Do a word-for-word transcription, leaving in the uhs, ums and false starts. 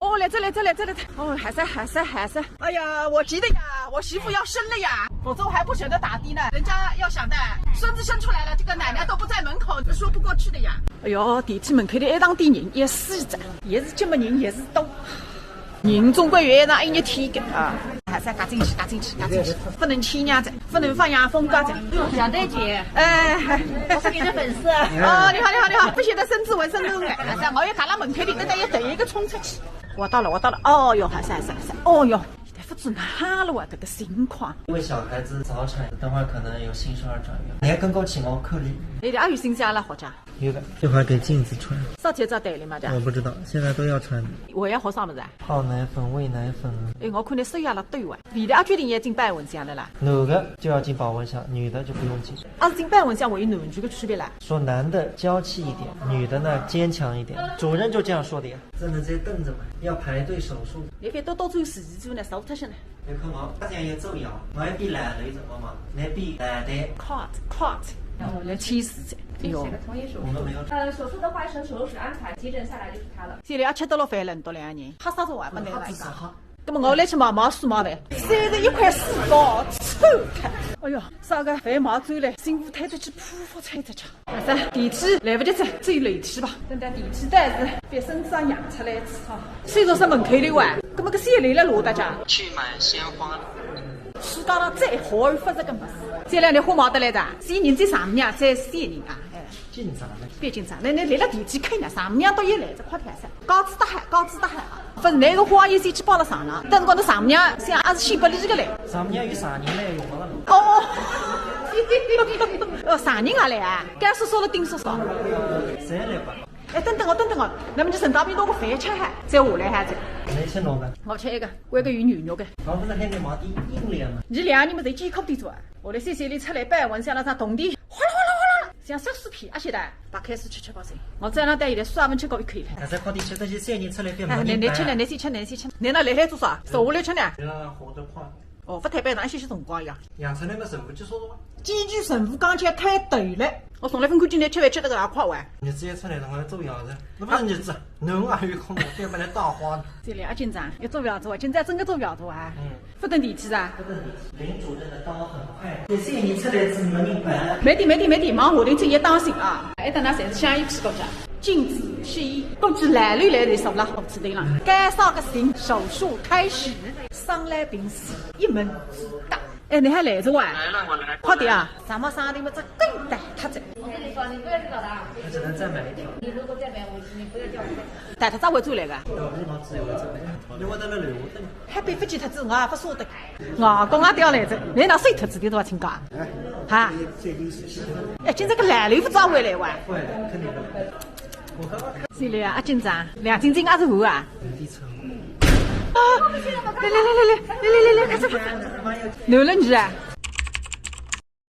哦，来哉来哉来哉来哉！哦，还在还在还在！哎呀，我急的呀，我媳妇要生了呀，否则我还不舍得打的呢。人家要想的，孙子生出来了，这个奶奶都不在门口，说不过去的呀。哎哟，电梯门口头一大堆人，也是人，也是这么人也是多。人总归有一趟一日天的啊。还是要轧进去，轧进去，轧进去，不能欺人家，不能放羊风高的。杨丹姐，哎，我是你的粉丝啊。哦，你好，你好，你好，不晓得孙子还生了哎，还是我也轧了门口头，等等也等一个冲出去。我到了，我到了。哦哟，还是还是还是，哦哟，现在不准哈了哇，这个情况。因为小孩子早产，等会儿可能有新生儿转院，你还跟过去吗？我扣你。你的阿有新鲜了，好家。有的，这还给镜子穿。啥体只代理嘛的？我不知道，现在都要穿的。我要喝啥么子啊？泡奶粉、喂奶粉。哎，我看你手也辣抖啊。你的阿决定也进百文箱的啦。男的就要进保温箱，女的就不用进。啊，进百文箱还有男女的区别啦？说男的娇气一点，女的呢坚强一点。主任就这样说的呀。 只能直接等着嘛，要排队手术。侬覅到到最后时间呢，少脱些呢。要看我，他讲要走药，我要比来了怎么嘛？来比来的。Cut，cut，哦，来签字的。哎哟，我们没有。呃，手术的话，省手术室安排，急诊下来就是他了。现在也吃到了饭了，多两人，哈啥都还没来了。哈子是哈。那么我来去买买水买饭，三十一块四包，臭开。哎哟，啥个饭买走了，辛苦推出去，匍匐推出去。 啊，是，电梯来不及走，走楼梯吧。等到电梯到是别身上扬出来一次哈。虽然说门口里哇，那么个小楼了落大家。去买鲜花了。世界上最好勿是个物事。这两天花买得来的，是人最上面，才是人啊，哎。紧张的。别紧张，那那来了电梯口呢，上面都也来着，快点噻。 架子搭好，架子搭好啊。勿是，那个花也是去摆了上浪，但是讲侬丈母娘想还是先拨伊个嘞。丈母娘有丈人来用了。哦，哦，丈人也来啊？干叔叔了丁叔叔。侪来吧。哎，等等哦，等等哦，那么就陈大兵拿个饭吃好，再下来好再。侬吃侬个？我吃一个，我一个有牛肉个。我不是喊你买点硬粮吗？侬两个人么侪健康点做啊？我来谢谢你出来摆碗，像那啥铜钿，哗啦哗啦哗啦，像奢侈品啊，现在。 白开水吃吃吧噻。我早浪带伊来刷碗吃过一口了。还在快点吃，这些小人出来覅哎，没人摆。你你吃呢，你先吃，你先吃。你那来来做啥？坐下来吃呢？让他活得快。哦，不太白，哪些是辰光呀？养出来么任务结束了吗？几句任务讲起来太短了。我从来分看见你吃饭吃得个介快哇。日子也出来了，我要做羊了。那么日子，侬还有空了，覅把来打花呢。这里啊，紧张，要做羊子哇，今朝真个做羊子哇。嗯。 不等电梯啊？不等电梯，林主任的刀很快，这些人出来是没人管。没的，没的，没的，忙活的这也当心啊。哎，等那侪是香烟吃过去。禁止吸烟，过去来了来的，少了好吃的了。该啥个行，手术开始，上来平时一门之大。哎，你还来着哇？来了，我来。快点啊！咱们上的么这更大，他这。我跟你说，你不要去找他。他只能再买一条。你如果再买，我你不要叫我。带他咋会出来个？我不知道只有这个。因为在那里，我等。 还被不记脱子，我也不舍得。我刚刚掉来着，你那谁脱子的都要请假？哈？哎，今朝个来了又不找回来哇？坏了，肯定不来。这里啊，阿金子啊，梁晶晶阿是我啊？啊，来来来来来来来来来，快走快走！男人女啊？